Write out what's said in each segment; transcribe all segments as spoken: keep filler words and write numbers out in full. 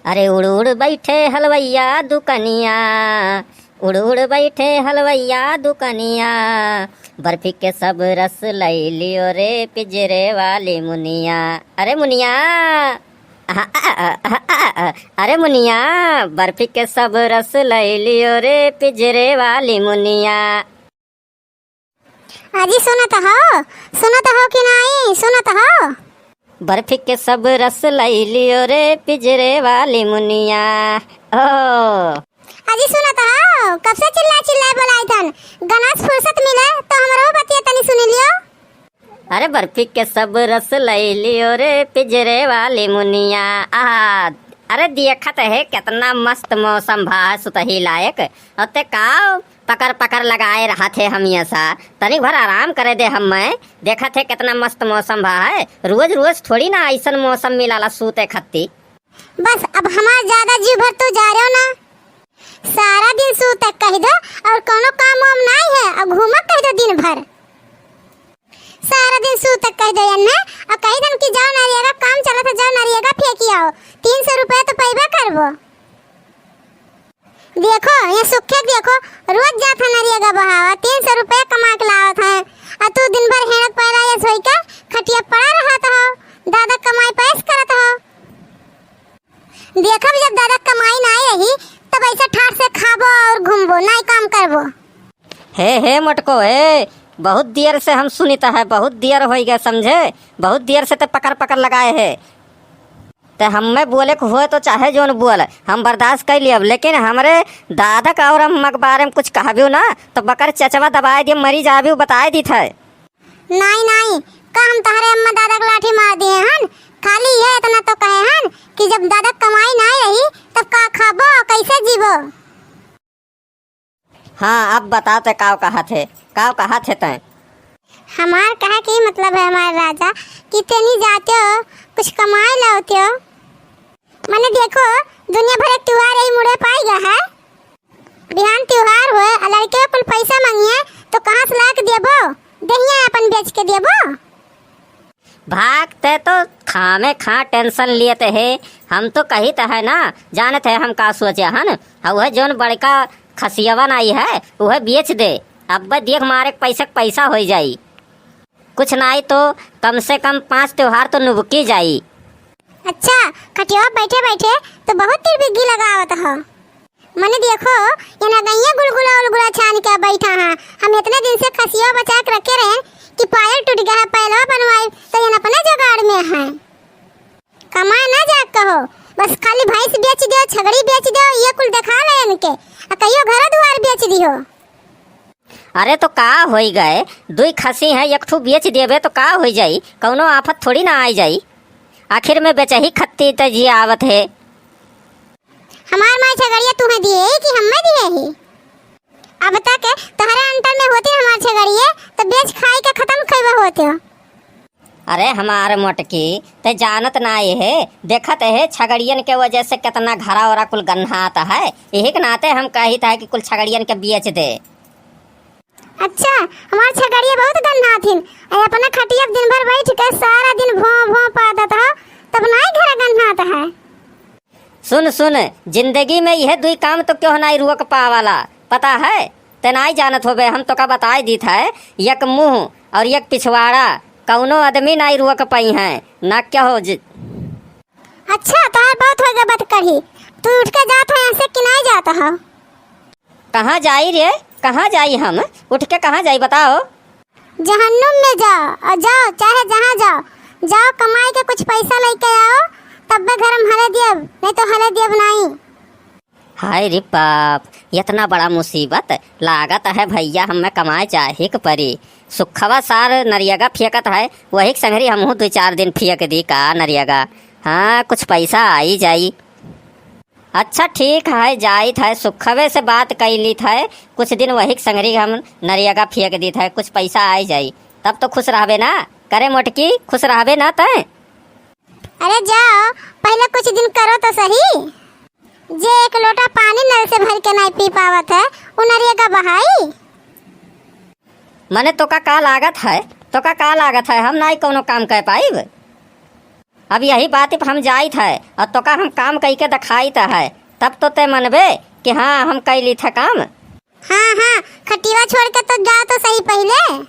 अरे उड़ उड़ बैठे हलवैया दुकनिया, उड़ उड़ बैठे हलवैया दुकनिया, बर्फी के सब रस लई लियो रे पिजरे वाली मुनिया। अरे मुनिया, अहा, अहा, अहा, अहा, अरे मुनिया, बर्फी के सब रस लई लियो रे पिजरे वाली मुनिया। अजी सुनत हो, सुनत हो कि नाई, सुनत हो? बर्फी के सब रस लई लियो रे पिजरे वाली मुनिया। ओ। अजी सुनत हो, कब से चिल्ला चिल्ला बोलाई थन, गनास फुर्सत मिले तो हमरो बतिया तनी सुन लियो। अरे बर्फी के सब रस लई लियो रे पिजरे वाली मुनिया। आहा, अरे देखत है कितना मस्त मौसम भा है सुतही लायक। अते काव पकड़ पकड़ लगाए रहत है हमेसा, तनिक भर आराम करे दे हम्मे। देखत है कितना मस्त मौसम भा है, रोज रोज थोड़ी ना अइसन मौसम मिलाला सूते खत्ती। बस अब हमार ज्यादा जीव भर तू जा रहे हो ना, सारा दिन सूते कह दो और कोनो काम वाम नाई है और घूमा कह दो दिन भर। सारा दिन सूते कह दो एन्ने और कह दन कि जाओ नरियगा काम चलत है, जाओ नरियगा फेंकी आओ, तीन सौ रुपया तो पैबा करबो। देखो, ये सुखे देखो, रोज जात है नरियगा बहावा, तीन सौ रुपया कमा के लावत है, आ तू दिन भर हेड़क पैरा ये सोई के खटिया पड़ा रहत हो, दादा कमाई पैस करत हो। देखब जब दादा कमाई नाई रही, तब ऐसे ठाट से खाबो और घूमबो, नाई काम करबो। हे, हे मोटको, हे, बहुत देर से हम सुनित है, बहुत देर होई गए, समझे? बहुत देर से ते पकड़ पकड़ लगाए है। ते हम्मे बोले के होए तो चाहे जोन बोल, हम बर्दाश्त कर लियब, लेकिन हमरे दादा का और अम्मा के बारे में कुछ कहबियो ना, तो बकर चचवा दबाए दिए, मरी जाबियो, बताए दीत है। नाई, नाई, का हम तहरे अम्मा दादा के लाठी मार दिए हन? खाली ये इतना तो कहे हन कि जब दादा कमाई नाई रही, तब का खाबो, कैसे जीबो? हाँ, अब बता ते काव कहत है, काव कहत है तैं? हमार कहे के मतलब है हमार राजा कि तेनी जाते हो, कुछ कमाए लावते हो। मने देखो, दुनिया भर एक त्योहार यही मुड़े पाई गया है। बिहान त्योहार होए, आ लड़के कुल पैसा मांगिए, तो कहाँ से ला के देबो? देहिया अपन बेच के देबो? भाग, ते तो खामे खा tension लियत है। हम तो कहित है ना, जानत है हम का सोचे हन। हाँ, वह जोन बड़का खसियवा नाई है, वह बेच दे। अब देख मारे पैसा के पैसा होई जाई। कुछ नाई तो कम से कम पाँच त्योहार तो नुबकी जाई। अच्छा, खटियावा बैठे बैठे तो बहुत तिरबिग्गी लगावत हो। मने देखो, ये नगइया गुलगुला उलगुला छान के बैठा है। हम इतने दिन से खसिया बचा के रखे रहे कि पायल टूट गया है, पायलवा बनवाई तो ये अपने जुगाड़ में है। कमाए ना जा कहो, बस खाली भैंस बेच दियो, छगड़ी बेच दियो, ये कुल देखा ले इनके, आ कहियो घर दुआर बेच दियो। अरे तो का होई गए, दुई खसी है, एक ठू बेच देबे तो का होई जाई, कौनो आफत थोड़ी ना आई जाई। आखिर में बेचही खत्ती त जी आवत है। हमार माई छगड़िया तुम्हें दिए ही कि हम्मे दिए ही? अब तक तहरे अंटर में होती हमार छगड़िए तो बेच खाई के खत्म खैबे होते हो। अरे हमार मोटकी, ते जानत ना है, देखत है छगड़ियन के वजह से कितना घरा ओरा कुल गन्हात है। यही के नाते हम कहित है कि कुल छगड़ियन के बेच दे। अच्छा, हमार छगड़िया बहुत गन्हाथिन, आ अपना खटिया पे दिन भर बैठ के सारा दिन भों भों पादत हो, तब नाई घर गन्हात है। सुन सुन, जिंदगी में यह दुई काम तो क्यों नाई रुक पावाला, पता है? ते नाई जानत होबे, हम तोका बताई दीत है, एक मुंह और एक पिछवाड़ा, कौनो आदमी नाई रुक पाई है, ना क्या हो ज- अच्छा, तोहार बहुत हो गया बात कही, तू उठ के जात है ऐसे कि नाई जात हो? कहाँ जाई रे, कहाँ जाई हम? उठ के कहाँ जाई बताओ? जहन्नुम में जाओ और जाओ चाहे जहाँ जाओ, जाओ कमाई के कुछ पैसा लेके आओ, तब मैं घर में हले दियब, नहीं तो हले दियब नहीं। हाय रे बाप, इतना बड़ा मुसीबत, लागत है भैया हमें कमाए जाहे के परी। सुखवा सार नरियगा फेंकत है, वही के संगरी हमहू दो चार दिन फेंक दी का नरियगा। हाँ, कुछ पैसा आई जाई। अच्छा ठीक है, जाइत है, सुखवे से बात कइ लीत है, कुछ दिन वही के संगरी हम नरियगा फेंक दीत है, कुछ पैसा आइ जाई, तब तो खुश रहबे ना। करे मोटकी, खुश रहबे ना तैं? अरे जाओ, पहले कुछ दिन करो तो सही। जे एक लोटा पानी नल से भर के नहीं पी पावत है, उ नरियगा बहाई। मने तोका का लागत है, तोका का लागत है, हम नाई कौनो काम कर पाइब? अब यही बात पे हम जाइत है और तोका हम काम कई के दिखाइत है, तब तो ते मनबे कि हाँ, हम कई ली थे काम। हाँ, हाँ, खटिया छोड़ के तो जा तो सही पहिले।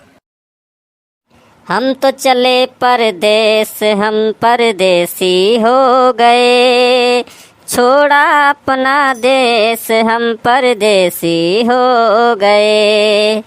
हम तो चले परदेस, हम परदेसी हो गए, छोड़ा अपना देश, हम परदेसी हो गए।